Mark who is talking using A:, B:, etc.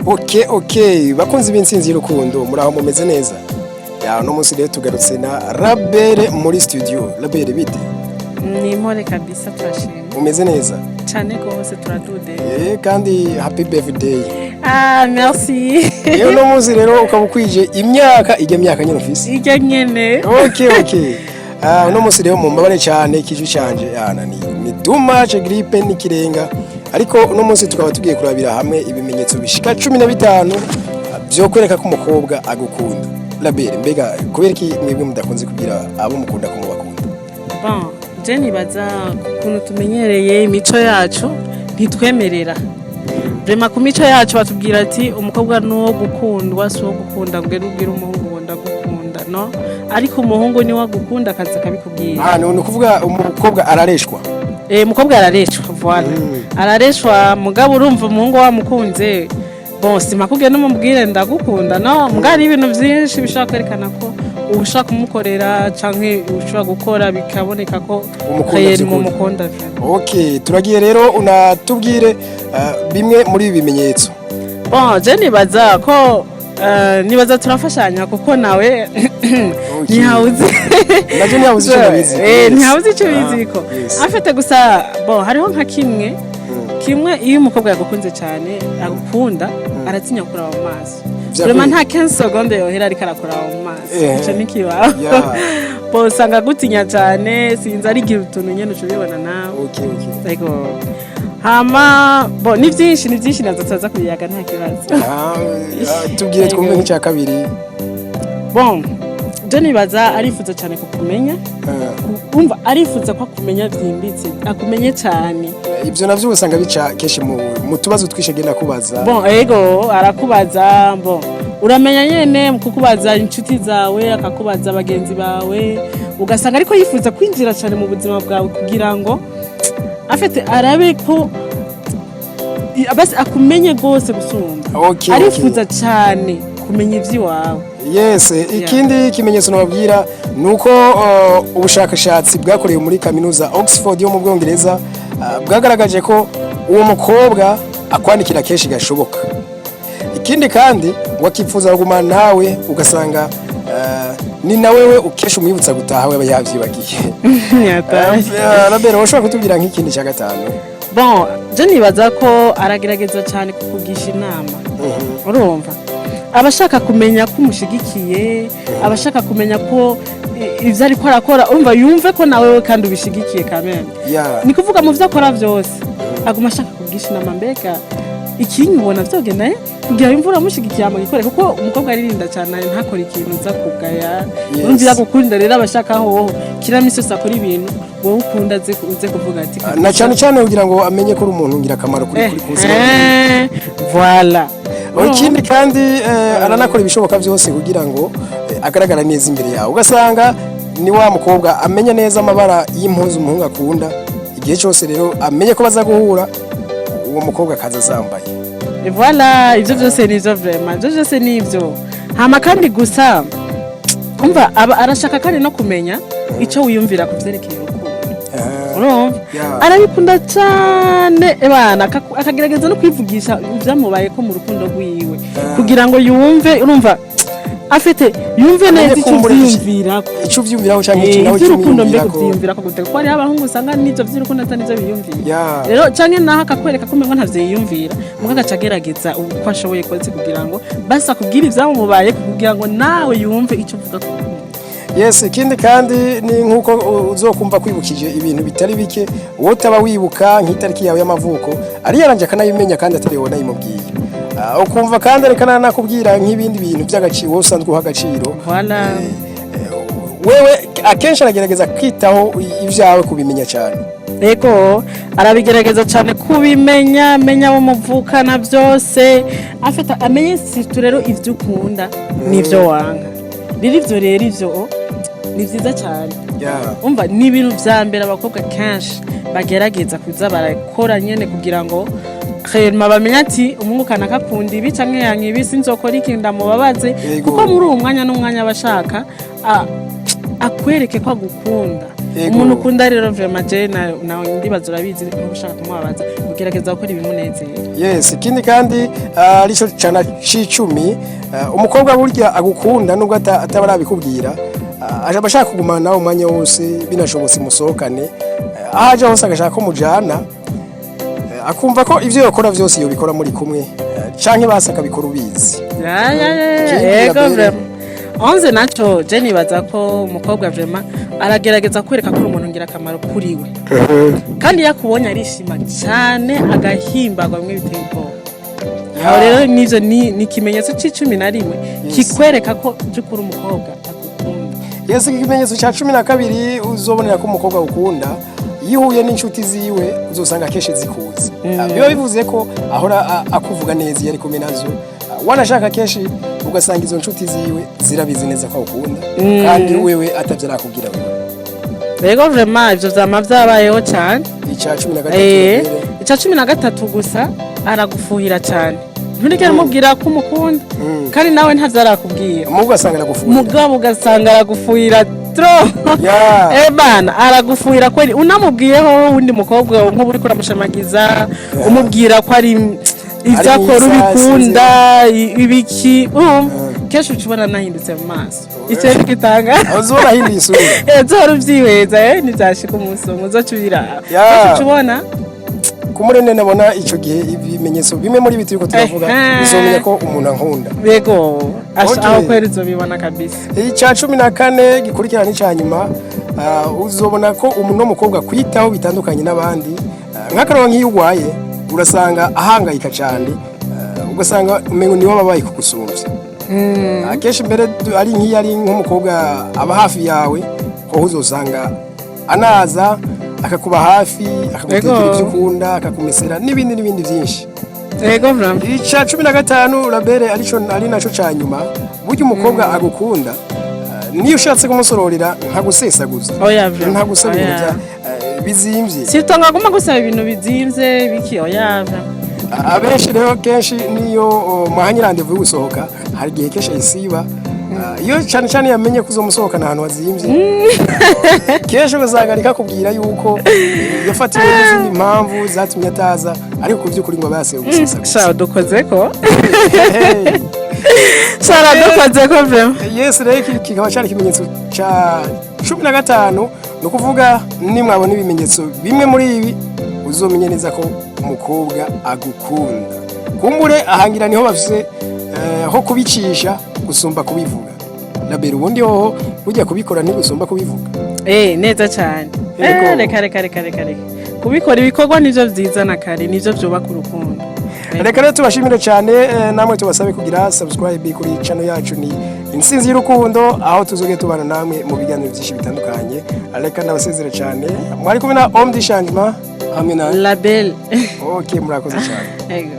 A: Okay, bakunzi b'intsinzi y'urukundo, muraho, mumeze neza? Ya, uno munsi rero tugarutse na Rabere muri studio. Rabere, bite?
B: Ni impore kabisa, turashima.
A: Umeze neza?
B: Cyane rwose, turadude.
A: Kandi happy birthday.
B: Ah, merci.
A: Uno munsi rero ukaba ukwije imyaka, ijya myaka nyine ufise.
B: Ijya nyene.
A: Okay. Ah, uno munsi rero mumbabare cyane, ikiju canje yana ni too much, grippe n'ikirenga, ariko uno munsi tukaba tugiye kurabira hamwe ibimenyetso bishika 15 byo kwereka ko umukobwa agukunda. Rabere, mbega kubera iki mwebwe mudakunze kugira abo mukunda ko mubakunda?
B: Bon, je nibaza ukuntu tumenyereye, imico yacu ntitwemerera vraiment. Ku mico yacu batubwira ati umukobwa ni uwo gukundwa, si uwo gukunda. Ngo ubwire umuhungu ngo ndagukunda, no, ariko umuhungu niwe agukunda akaza akabikubwira.
A: Ah, ni ukuvuga umukobwa arareshwa.
B: Umukobwa arareshwa, voilà, arareshwa. Mugabo urumva umuhungu wamukunze, bon, simakubwiye n'umubwire ndagukunda, no, mugabo hari ibintu byinshi bishobora kwerekana ko ushaka kumukorera canke ushobora gukora bikaboneka ko
A: umukunda
B: réel
A: vy'ukuri.
B: Mumukunda vraiment.
A: Okay, turagiye rero, unatubwire bimwe muri ibi bimenyetso.
B: Bon, je nibaza ko nibaza turafashanya, kuko nawe ntihawuzi.
A: Navyo ntihabuze ico ndabizi.
B: Ntihabuze icyo
A: Ah,
B: biziko. Afite gusa, bon, hariho nka kimwe kimwe: iyo umukobwa yagukunze cyane, agukunda, aratinya kuraba mu maso.
A: Vya
B: Vraiment,
A: kweli.
B: nta 15 secondes yohera ariko arakuraba mu maso. Ico nikibaho. Bon, usanga agutinya cyane, sinzi, arigira utuntu nyene uca ubibona nawe.
A: Okay.
B: Ego, hama bon, ni byinshi, ni byinshi, nazo tuza kubiyaga, nta kibazo.
A: Ah, tubwire twumve nk'icya kabiri.
B: Bon, je nibaza arifuza cyane kukumenya. Umva, arifuza ko akumenya byimbitse, akumenye cyane.
A: Ibyo navyo usanga bica kenshi mu tubazo twishe agenda kubaza.
B: Bon, ego, arakubaza. Bon, uramenya nyene mu kukubaza inshuti zawe, akakubaza bagenzi bawe, ugasanga ariko yifuza kwinjira cyane mu buzima bwawe kugira ngo afite arabe ko basi akumenye rwose gusumba. Arifuza cyane kumenya iby'iwawe.
A: Yes, ikindi kimenyetso nababwira ni uko ubushakashatsi bwakorewe muri kaminuza Oxford yo mu Bwongereza bwagaragaje ko uwo mukobwa akwandikira kenshi gashoboka. Ikindi kandi wakifuza kugumana nawe, ugasanga ni na wewe ukesha umwibutsa gutaha, we aba yavyibagiye. Robert, ushobora kutubwira nk'ikindi cya gatanu?
B: Bon, je nibaza ko aragerageza cyane kukugisha inama. Urumva, aba ashaka kumenya ko umushigikiye, aba ashaka kumenya ko ivyo ariko arakora, urumva, yumve ko nawe kandi ubishigikiye kameme. Ni kuvuga mu vyo akora vyose aguma ashaka kugisha inama: mbega ikintu ubona vyogenda, kugira yumve uramushigikiye amagikore, kuko umukobwa aririnda cyane ntakore ikintu uza kugaya. Urumva, iyo agukunda rero aba ashaka hoho kira misi yose akora ibintu wowe ukunda, uze kuvuga ati
A: Na cyane cyane kugira ngo amenye ko uri umuntu ngirakamaro kuri ku buzima bwiwe.
B: Voilà.
A: Ikindi kandi aranakora ibishoboka byose kugira ngo agaragara neza imbere yawe. Ugasanga ni wa mukobwa amenya neza amabara y'impuzu umuhungu akunda. Igihe cyose rero amenye ko baza guhura, uwo mukobwa akaza azambaye.
B: Voilà, ivyo byose nivyo vraiment, ivyo byose nivyo. Hama kandi gusa umva, aba arashaka kandi no kumenya ico wiyumvira ku vyerekeye urukundo. Urumva, arabikunda cyane ebana, akagerageza no kwivugisha ibyamubaye ko mu rukundo rwiwe, kugira ngo yumve, urumva, afite yumve
A: amenye
B: neza icyo
A: kumbura
B: uvyiyumvirako.
A: Icyo uvyiyumviraho canke icyo nawe
B: ivy'urukundo mbega
A: uvyiyumvirako.
B: Uvyiyumvirako gute? Kuko hariho abahungu usanga n'ivyo vy'urukundo atari nivyo biyumvira. Rero canke naho akakwereka ko umengo ntavyo yiyumvira, muga agaca agerageza uko ashoboye kose kugira ngo basi akubwire ivyamubaye, kugira ngo nawe yumve icyo uvuga ku rukundo.
A: Yes, ikindi kandi ni nkuko uzokumva kwibukije ibintu bitari bike wowe utaba wibuka, nk'itariki yawe y'amavuko ariyaranje akanayimenya kandi atari wowe nayimubwiye. Ukumva kandi areka nanakubwira nk'ibindi bintu by'agaciro wowe usanzwe uha agaciro.
B: Voilà.
A: Wewe akenshi aragerageza kwitaho ibyawe, kubimenya cyane.
B: Ego, arabigerageza cyane kubimenya, menya abo muvukana byose, afite amenye surtout rero ivyo ukunda n'ivyo wanga. Rero ivyo, rero ivyo ni vyiza cyane. Umva, ni ibintu vya mbere abakobwa kenshi bagerageza kuza barakora nyene kugira ngo hanyuma bamenye ati umuhungu kanaka akunda ibi canke yanka ibi, sinzokora iki ndamubabaze. Kuko muri uwo mwanya n'umwanya aba ashaka akwereke ko agukunda.
A: Yego.
B: Umuntu ukunda rero, vraiment, je nawe ndibaza urabizi, niba ushaka kumubabaza, ugerageza gukora ibimunezera.
A: Yes, ikindi kandi arico cana c'icumi, umukobwa burya agukunda, nubwo ataba arabikubwira, aba ashaka kugumana nawe umwanya wose, binashobotse musohokane. Aho aja hose agashaka ko mujana, akumva ko ivyo yakora vyose yobikora muri kumwe, canke basi akabikora ubizi.
B: Ya, ya, ya,
A: Ikindi
B: yego.
A: Labelle.
B: Vraiment, 11 naco, je nibaza ko umukobwa vraiment aragerageza kwereka ko uri umuntu ngirakamaro kuri we, kandi iyo akubonye arishima cyane, agahimbagwa bimwe biteye ubwoba. Aho rero nivyo ni ikimenyetso c'11 kikwereka ko by'ukuri umukobwa agukunda.
A: Yes, ikimenyetso cya 12 uzobonera ko umukobwa agukunda, iyo uhuye n'inshuti ziwe uzosanga kenshi zikuzi. Biba bivuze ko ahora akuvuga neza iyo ari kumwe nazo. Wanashaka kenshi ugasanga izo nshuti ziwe zirabizi neza ko agukunda, kandi wewe atavyo arakubwira wewe.
B: Rego, vraiment ivyo vyama vyabayeho cyane.
A: Icya 13? Mbere.
B: Ica 13 gusa, aragufuhira cyane. Nturigera umubwira ko umukunda, kandi nawe ntavyo arakubwira.
A: Mugabo ugasanga aragufuhira.
B: Mugabo ugasanga aragufuhira trop. Eh bana, aragufuhira kweli. Unamubwiyeho wundi mukobwa, nk'ubu uriko uramushamagiza, umubwira ko ari ivyo akora
A: mwiza,
B: ubikunda, ibiki, urumva kenshi uca ubona nahindutse mu maso. Icyo ni gitanga.
A: Aho uzobona ahinduye isura.
B: Zohora uvyihweza, ntivyashika umunsi umwe uzoca ubiraba. Kenshi uca ubona
A: Kumurene nabona ico gihe ibimenyetso bimwe muri ibi turiko turavuga, uzomenya ko umuntu ankunda.
B: Yego. Aho kweri uzobibona kabisa.
A: Icya 14 gikurikirana n'icya nyuma, uzobona ko umuntu w'umukobwa akwitaho bitandukanye n'abandi. Nk'akarorero, nk'iyo urwaye urasanga ahangayika cyane, ugasanga umengo niwe ababaye kugusumbya. Akenshi mbere ari nk'iyo ari nk'umukobwa aba hafi yawe, hoho uzosanga anaza akakuba hafi, akagutekera ibyo ukunda, akakumesera n'ibindi n'ibindi byinshi.
B: Yego, vraiment.
A: Icya 15, Labere, arico ari naco ca nyuma, burya umukobwa agukunda, niyo ushatse kumusororera ntagusesaguza,
B: Oya, vraiment.
A: ntagusaba ibintu
B: Oya.
A: bya bizimvye.
B: Sito ngo aguma gusaba ibintu bizimvye biki, oya, vraiment.
A: Abenshi rero kenshi niyo mwahanye rendez-vous yo gusohoka, hari igihe kenshi ayisiba. Iyo cyane cyane yamenye ko uzomusohokana ahantu hazimvye, kenshi ugasanga ariko akubwira yuko yafatiwe n'izindi mpamvu zatumye ataza, ariko ku by'ukuri ngo aba yaseye gusesaguza.
B: Sha, dukozeko, sha, dukozeko vraiment.
A: Yes, rero iki kikaba cyari ikimenyetso cya 15. Ni ukuvuga nimwabona ibimenyetso bimwe muri ibi, uzomenye neza ko umukobwa agukunda. Kumbure ahangira niho bafise ho kubicisha gusumba kubivuga. Labera, ubundi hoho burya kubikora ntigusumba kubivuga?
B: Neza cyane.
A: Yego.
B: Reka, reka, reka, reka, reka, kubikora, ibikorwa nivyo vyiza na kare nivyo vyubaka urukundo.
A: Reka rero tubashimire cyane, namwe tubasabe kugira subscribe kuri channel yacu, ni Intsinzi y'Urukundo, aho tuzoge tubana namwe mu biganiro byinshi bitandukanye. Reka ndabasezere cyane. Mwari kumwe na Homme du Changement hamwe na
B: Label.
A: Okay, murakoze cyane.
B: Ego.